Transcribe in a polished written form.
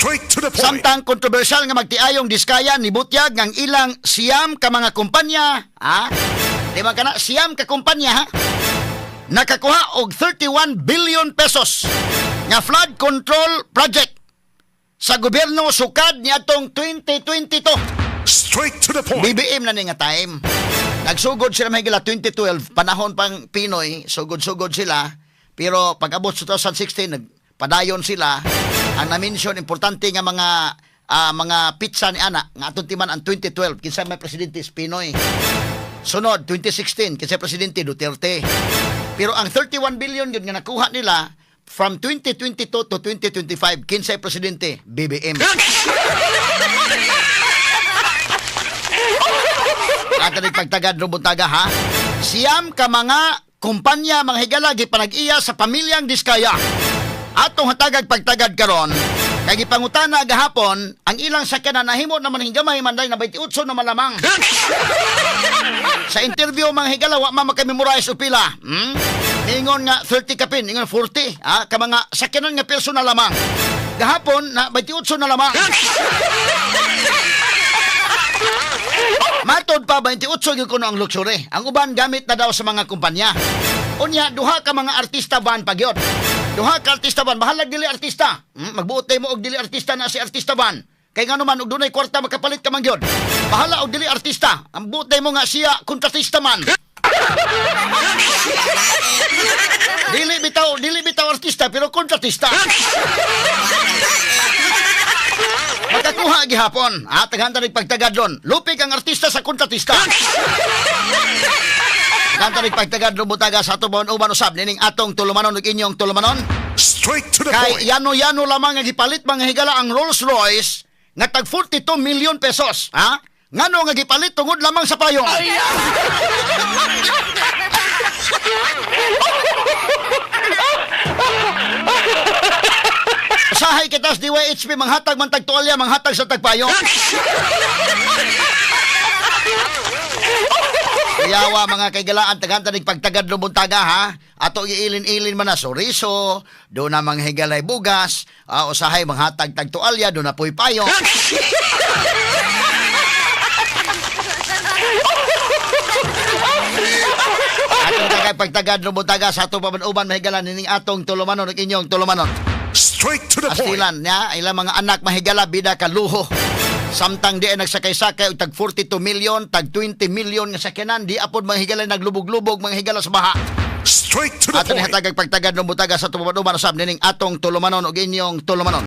Straight to the point. Samtang kontrobersyal nga magtiayong Diskaya nibutyag ang ilang 9 ka mga kumpanya, ha? Di ba kana 9 ka kumpanya, ha? Nakakuha og 31 billion pesos nga flood control project sa gobyerno sukad niadtong 2022. Straight to the point. BBM na ni nga time. Nagsugod sila mahigala 2012, panahon pang PNoy, sugod-sugod sila. Pero pag abot sa 2016, nagpadayon sila. Ang na-mention, importante nga mga petsa ni ana, nga atong timan ang 2012, kinsa may presidente is PNoy. Sunod, 2016, kinsa presidente? Duterte. Pero ang 31 billion yun nga nakuha nila from 2022 to 2025, kinsay presidente? BBM. Katanig pagtagad no buntaga, ha. 9 ka mga kumpanya, mga higala, gipanag-iya sa pamilyang Diskaya. Atong hatagag pagtagad karon kay gipangutana gahapon ang ilang sakyanan nahimo naman gamay man na 28 na malamang. Sa interview, mga higala, wa man makamemorize og pila. Ingon nga 30 kapin, ingon 40, ha, ka mga sakyanan nga personal lamang. Gahapon na 28 na lamang. Matod pa 28 gyud kuno ang luxury. Ang uban gamit na daw sa mga kumpanya. Unya duha ka mga artista van pagyot. Duha ka artista van, bahalag dili artista. Magbuot mo og dili artista na si artista van. Kay ngano man og dunay kwarta makapalit ka man gyud. Bahala og dili artista. Ang buot mo nga siya kontratista man. Dili bitaw artista pero kontratista. Makakuha gihapon. Ah, taghan ta pagtagad doon. Lupik ang artista sa kontratista. Taghan ta pagtagad doon butaga sa ato uban usab nining atong tulumanon ug inyong tulumanon. Straight to the Kay point. yano-yano lamang ang gipalit, mga higala, ang Rolls Royce nga tag 42 million pesos. Ha? Ngano nga gipalit? Tungod lamang sa payong. Usahay kita sa DYHP, manghatag man tag tuwalya, manghatag sa tagpayong. Kuyawa mga kaigalaan, tagan tanig pagtagad no buntaga, ha. Ato iilin-ilin man na soriso, do na mga higalay bugas, usahay manghatag tag tuwalya, do na puy payong. Atong tagay pagtagad no buntaga sa ato paman-uban mahigala nining atong tulumanon ug inyong tulumanon. Straight to the point. Astilan niya, ilang mga anak mahigala bida ka luho. Samtang di ay nagsakay-sakay og tag 42 million, tag 20 million nga sakyanan, di apod mga higala naglubog-lubog mga higala sa baha. Straight to the Ato ni point. hatagag pagtagad ng butaga sa tumaduman usab nining atong tulumanon og inyong tulumanon.